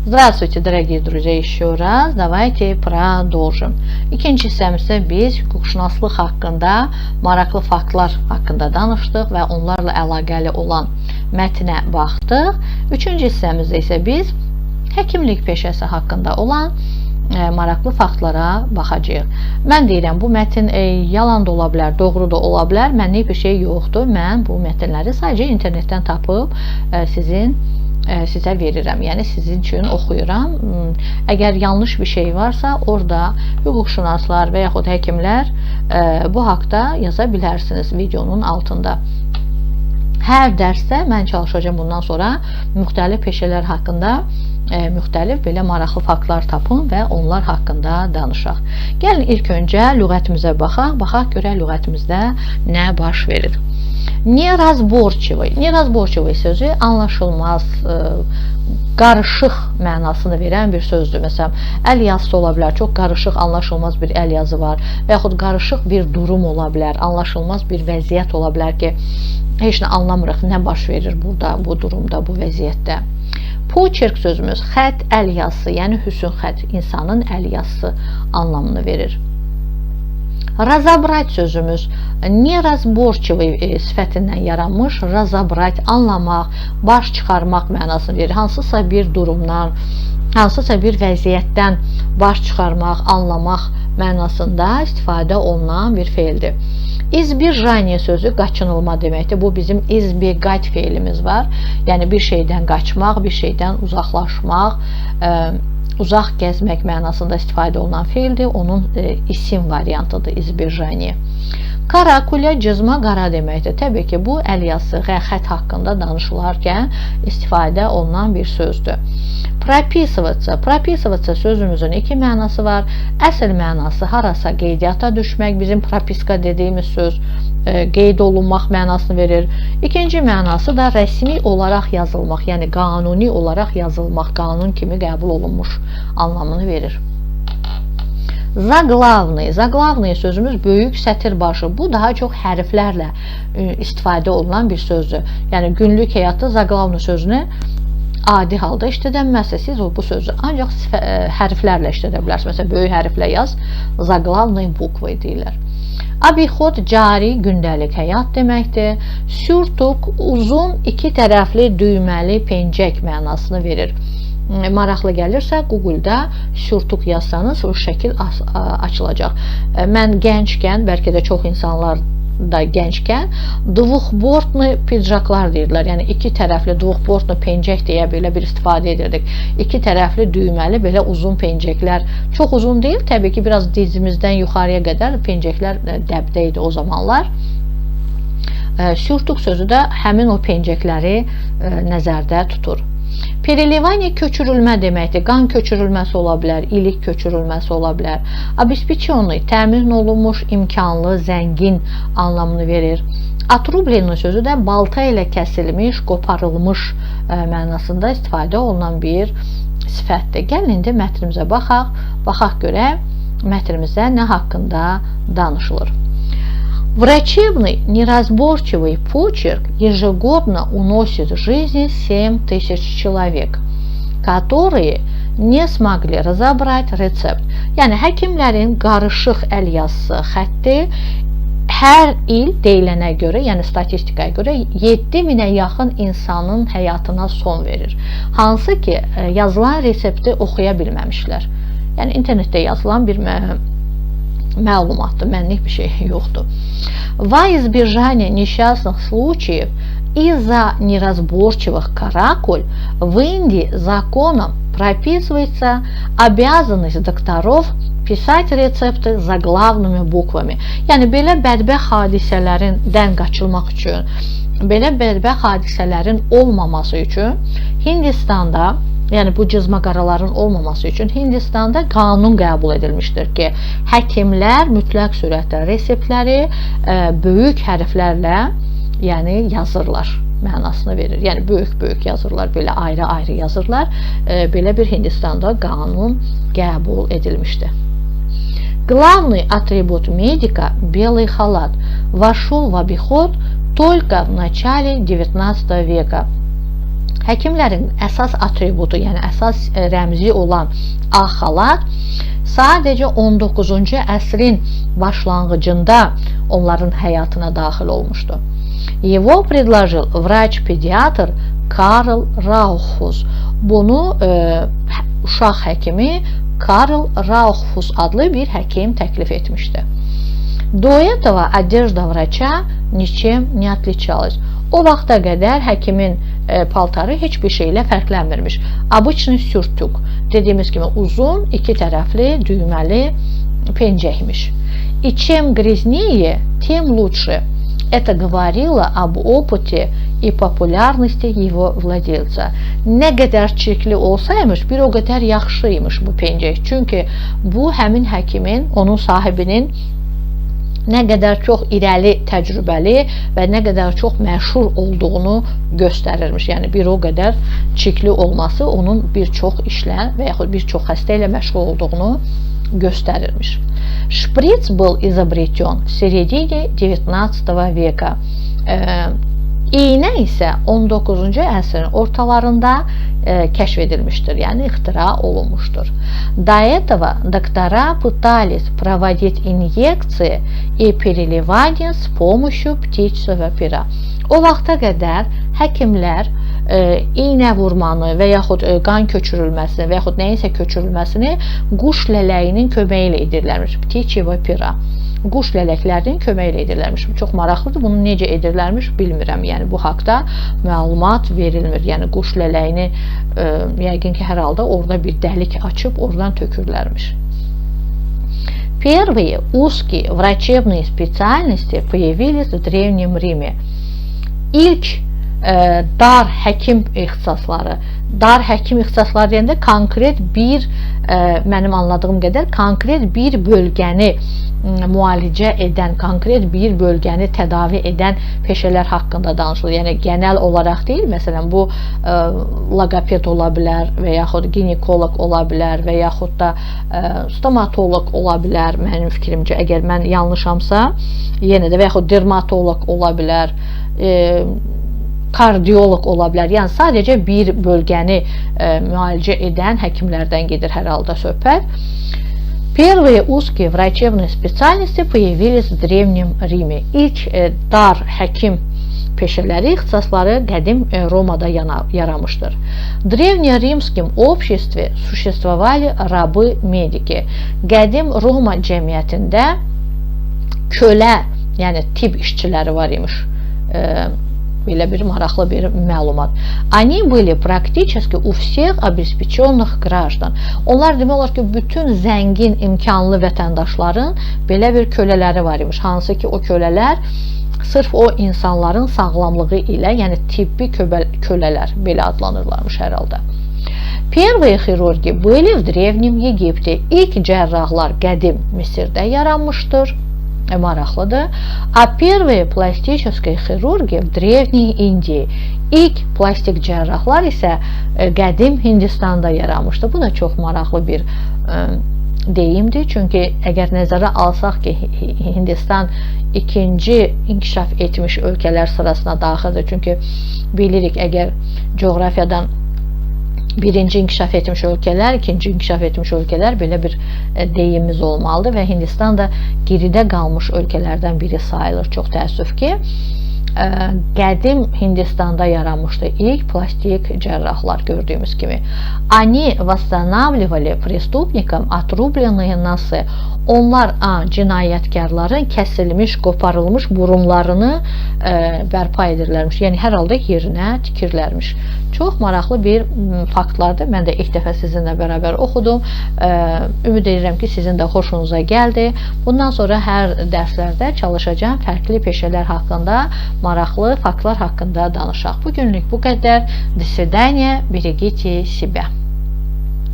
Здравствуйте, дорогие друзья, еще раз. Давайте продолжим. İkinci hissəmizdə biz hüquqşünaslıq haqqında maraqlı faktlar haqqında danışdıq və onlarla əlaqəli olan mətnə baxdıq. Üçüncü hissəmizdə isə biz həkimlik peşəsi haqqında olan maraqlı faktlara baxacağıq. Mən deyirəm, bu mətn yalan da ola bilər, doğru da ola bilər. Mənlik bir şey yoxdur. Mən bu mətnləri sadəcə internetdən tapıb sizə verirəm. Yəni sizin üçün oxuyuram. Əgər yanlış bir şey varsa, orada hüquqşünaslar və yaxud həkimlər bu haqda yaza bilərsiniz videonun altında. Hər dərsdə mən çalışacağam bundan sonra müxtəlif peşələr haqqında müxtəlif belə maraqlı faktlar tapım və onlar haqqında danışaq. Gəlin ilk öncə lüğətimizə baxaq, baxaq görək lüğətimizdə nə baş verir. Неразборчивый. Неразборчивый sözü anlaşılmaz, qarışıq mənasını verən bir sözdür. Məsələn, əl yazısı ola bilər, çox qarışıq, anlaşılmaz bir əl yazı var və yaxud qarışıq bir durum ola bilər, anlaşılmaz bir vəziyyət ola bilər ki, heç nə anlamırıq, nə baş verir burada, bu durumda, bu vəziyyətdə. Почерк sözümüz xətt, əl yazısı, yəni hüsn xətt, insanın əl yazısı anlamını verir. Разобрать sözümüz неразборчивый sifətindən yaranmış, разобрать, anlamaq, baş çıxarmaq mənasını verir. Hansısa bir durumdan, hansısa bir vəziyyətdən baş çıxarmaq, anlamaq mənasında istifadə olunan bir feildir. Избежание sözü qaçınılma deməkdir. Bu bizim избегать feilimiz var. Yəni bir şeydən qaçmaq, bir şeydən uzaqlaşmaq, uzaq gəzmək mənasında istifadə olunan feildir. Onun isim variantıdır избежание. Каракуля cızma qara deməkdir. Təbii ki, bu əl yazısı, xətt haqqında danışılarkən istifadə olunan bir sözdür. Прописываться. Прописываться sözümüzün iki mənası var. Əsl mənası harasa qeydiyyata düşmək, bizim propiska dediyimiz söz qeyd olunmaq mənasını verir. İkinci mənası da rəsmi olaraq yazılmaq, yəni qanuni olaraq yazılmaq, qanun kimi qəbul olunmuş anlamını verir. Заглавный. Заглавный sözümüz böyük sətir başı. Bu daha çox hərflərlə istifadə olunan bir sözdür. Yəni günlük həyatda заглавный sözünü adi halda işlədənməzsə siz o bu sözü ancaq hərflərlə işlədə bilərsiniz. Məsələn, böyük hərflə yaz, заглавной буквой deyirlər. Обиход cari, gündəlik həyat deməkdir. Сюртук uzun iki tərəfli düyməli pencək mənasını verir. Maraqlı gəlirsə Google-da сюртук yazsanız o şəkil açılacaq. Mən gənckən, bəlkə də çox insanlar da gənckən двухбортный pidjaklar deyirdilər. Yəni iki tərəfli двухбортный pencək deyə belə bir istifadə edirdik. İki tərəfli düyməli belə uzun pencəklər. Çox uzun deyil, təbii ki, biraz dizimizdən yuxarıya qədər pencəklər dəbdə idi o zamanlar. Сюртук sözü də həmin o pencəkləri nəzərdə tutur. Переливание köçürülmə deməkdir. Qan köçürülməsi ola bilər, ilik köçürülməsi ola bilər. Обеспеченный təmin olunmuş, imkanlı, zəngin anlamını verir. Отрубленный sözü də balta ilə kəsilmiş, qoparılmış mənasında istifadə olunan bir sifətdir. Gəlin indi mətnimizə baxaq. Baxaq görək mətnimizdə nə haqqında danışılır. Врачебный неразборчивый почерк ежегодно уносит жизни 7 тысяч человек, которые не смогли разобрать рецепт. Yəni həkimlərin qarışıq əl yazısı xətti hər il deyilənə görə, yəni statistikaya görə 7 minə yaxın insanın həyatına son verir. Hansı ki yazılan resepti oxuya bilməmişlər. Yəni internetdə yazılan bir məlumatdır, mənlik bir şey yoxdur. Во избежание несчастных случаев из-за неразборчивых каракуль в Индии законом прописывается обязанность докторов писать рецепты заглавными буквами. Yəni belə bədbəxt hadisələrindən qaçılmaq üçün, belə bədbəxt hadisələrin olmaması üçün Hindistanda, yəni bu cızma qaraların olmaması üçün Hindistanda qanun qəbul edilmişdir ki, həkimlər mütləq surətdə reseptləri böyük hərflərlə, yəni yazırlar mənasını verir. Yəni böyük-böyük yazırlar, belə ayrı-ayrı yazırlar. Belə bir Hindistanda qanun qəbul edilmişdi. Главный атрибут медика – белый халат – вошел в обиход только в начале XIX века. Həkimlərin əsas atributu, yəni əsas rəmzi olan ağ xalat sadəcə 19-cu əsrin başlanğıcında onların həyatına daxil olmuşdu. Его предложил врач-педиатр Карл Раухфус. Bunu uşaq həkimi Карл Раухфус adlı bir həkim təklif etmişdi. До этого одежда врача ничем не отличалась. O vaxta qədər həkimin paltarı heç bir şeylə fərqlənmirmiş. Обычный сюртук, dediyimiz kimi uzun, iki tərəfli, düyməli pencəkmiş. И чем грязнее, тем лучше. Это говорило об опыте и популярности его владельца. Nə qədər çirkli olsaymış, bir o qədər yaxşıymış bu pencək. Çünki bu həmin həkimin, onun sahibinin nə qədər çox irəli təcrübəli və nə qədər çox məşhur olduğunu göstərirmiş. Yəni bir o qədər çirkli olması onun bir çox işlə və yaxud bir çox xəstə ilə məşğul olduğunu göstərirmiş. Шприц был изобретен в середине 19 века. İynə isə 19-cu əsrin ortalarında kəşf edilmişdir, yəni ixtira olunmuşdur. До этого доктора пытались проводить инъекции и переливание с помощью птичьего пера. O vaxta qədər həkimlər iynə vurmanı və yaxud qan köçürülməsini və yaxud nəyinsə köçürülməsini quş lələyinin köməyi ilə edirlərmiş. Птичьего пера. Quş lələklərinin köməyi ilə edirlərmiş. Bu çox maraqlıdır. Bunu necə edirlərmiş bilmirəm. Yəni bu haqda məlumat verilmir. Yəni quş lələyini yəqin ki, hər halda orada bir dəlik açıb oradan tökürlərmiş. Первые узкие врачебные специальности появились в Древнем Риме. İlk dar həkim ixtisasları, dar həkim ixtisasları deyəndə konkret bir mənim anladığım qədər konkret bir bölgəni müalicə edən, konkret bir bölgəni tədavi edən peşələr haqqında danışılır. Yəni genel olaraq deyil, məsələn bu loqoped ola bilər və yaxud ginekoloq ola bilər və yaxud da stomatoloq ola bilər mənim fikrimcə. Əgər mən yanlışamsa, yenə də və yaxud dermatoloq ola bilər, kardioloq ola bilər. Yəni sadəcə bir bölgəni müalicə edən həkimlərdən gedir hər halda söhbət. Первые узкие врачебные специальности появились в Древнем Риме. İlk dar həkim peşələri, ixtisasları qədim Romada yaranmışdır. В древнеримском обществе существовали рабы-медики. Qədim Roma cəmiyyətində kölə, yəni tibb işçiləri var imiş. Belə bir maraqlı bir məlumat. Они были практически у всех обеспеченных граждан. Onlar demək olar ki, bütün zəngin, imkanlı vətəndaşların belə bir kölələri var imiş. Hansı ki, o kölələr sırf o insanların sağlamlığı ilə, yəni tibbi kölələr belə adlanırlarmış hər halda. Первые хирурги были в Древнем Египте. İlk cərrahlar qədim Misirdə yaranmışdır. Maraqlıdır. А первые пластические хирурги в Древней Индии. İlk plastik cərrahlar isə qədim Hindistanda yaranmışdı. Bu da çox maraqlı bir deyimdir. Çünki əgər nəzərə alsaq ki, Hindistan ikinci inkişaf etmiş ölkələr sırasına daxildir. Çünki bilirik, əgər coğrafiyadan birinci inkişaf etmiş ölkələr, ikinci inkişaf etmiş ölkələr belə bir deyimimiz olmalıdır və Hindistan da geridə qalmış ölkələrdən biri sayılır. Çox təəssüf ki, qədim Hindistanda yaranmışdı ilk plastik cərrahlar gördüyümüz kimi. Они восстанавливали преступникам отрубленные носы. Onlar cinayətkarların kəsilmiş, qoparılmış burunlarını bərpa edirlərmiş. Yəni hər halda yerinə tikirlərmiş. Çox maraqlı bir faktlardır. Mən də ilk dəfə sizinlə bərabər oxudum. Ümid edirəm ki, sizin də xoşunuza gəldi. Bundan sonra hər dərslərdə çalışacağam fərqli peşələr haqqında, maraqlı faktlar haqqında danışaq. Bugünlük bu qədər. До свидания. Берегите себя.